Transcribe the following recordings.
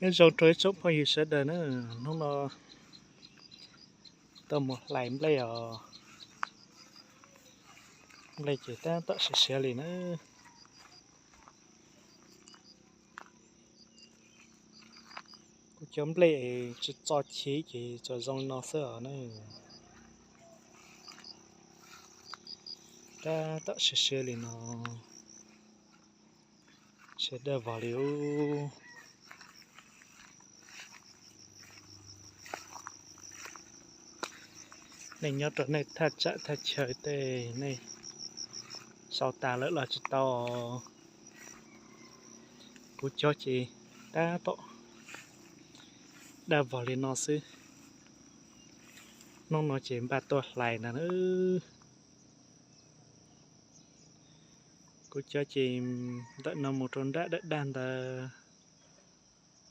Nyob zoo rau ib tsoom phooj ywg sawv daws na, hnub no tau mus hlais nplej os. Nplej ces tab tom siav siav li na. Kuv cov nplej es tsis txo chiv ces tsuas zoo li no xwb os na. Tab tom siav siav li no, siav dawb vog li ub. Nej nyob rau nej thaj tsam thaj chaw tej nej sau tas lawm los tsis tau. Kuv cov ces tab tom dawb vog li no xwb. Hnub no ces npaj tuaj hlais ntag na. Kuv cov ces ntawm no mus rau nram dawm daj ntawd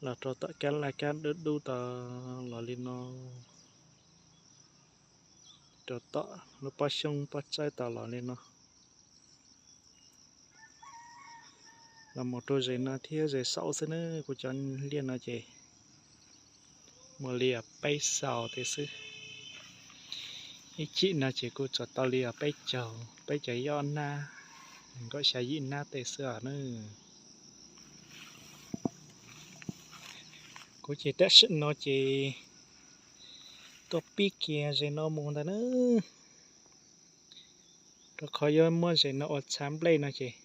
los rau tom kab laj kab dub dub tod los li no, rau tom lub pob xyoob pob tsawb tod los li no, los mus rau zes no thiab zes saud xwb na. Kuv cov liaj no ces muaj li peb xaus tej xwb. Ib chim no ces kuv tsuas tau li peb caug, peb caug ob nab, nees nkaum xya yim nab tej xwb os na. Kuv ces tam sim no ces tuaj pib kiag zes no mus ntag na. Rau qhov yuav muab zes no ua txha nplej no ces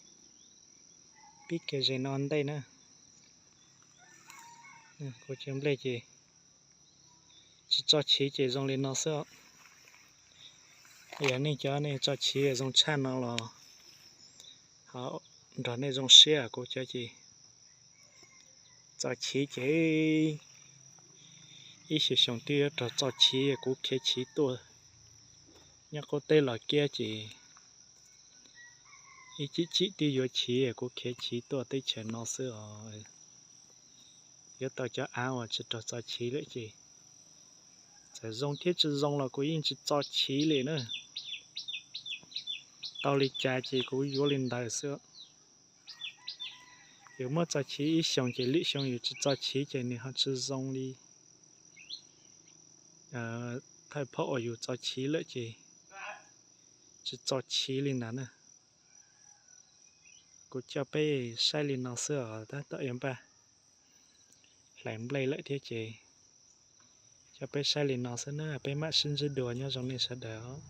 pib kiag zes no ntej na. Kuv cov nplej ces tsis txo chiv ces zoo li no xwb os. Yog nej cov nej txo chiv zoo tshaj no los ho nrog nej zoo siab, kuv cov ces txo chiv ces ib xyoos xyoo twb yuav raug txo chiv kuv khiav chiv tuaj. Nyob qub teb los kiab ces ib chim chim twb yuav chiv kuv khiav chiv tuaj teb chaws no xwb os. Yuav tau cov av uas tsis raug txo chiv lawm ces txawm zoo thiab tsis zoo los kuv yeej tsis txo chiv li na. Tau li cas ces kuv yuav li ntawd xwb. Yus muab txo chiv ib xyoos ces lwm xyoo yus tsis txo chiv ces nws ho tsis zoo li thawj phauj uas yus txo chiv lawm ces tsis txo chiv li ntawd na. Kuv coj peb saib li no xwb os, tab tom yuav npaj hlais nplej lawm thiab ces coj peb saib li no xwb na, peb mam sib ntsib dua, nyob zoo nej sawv daws os.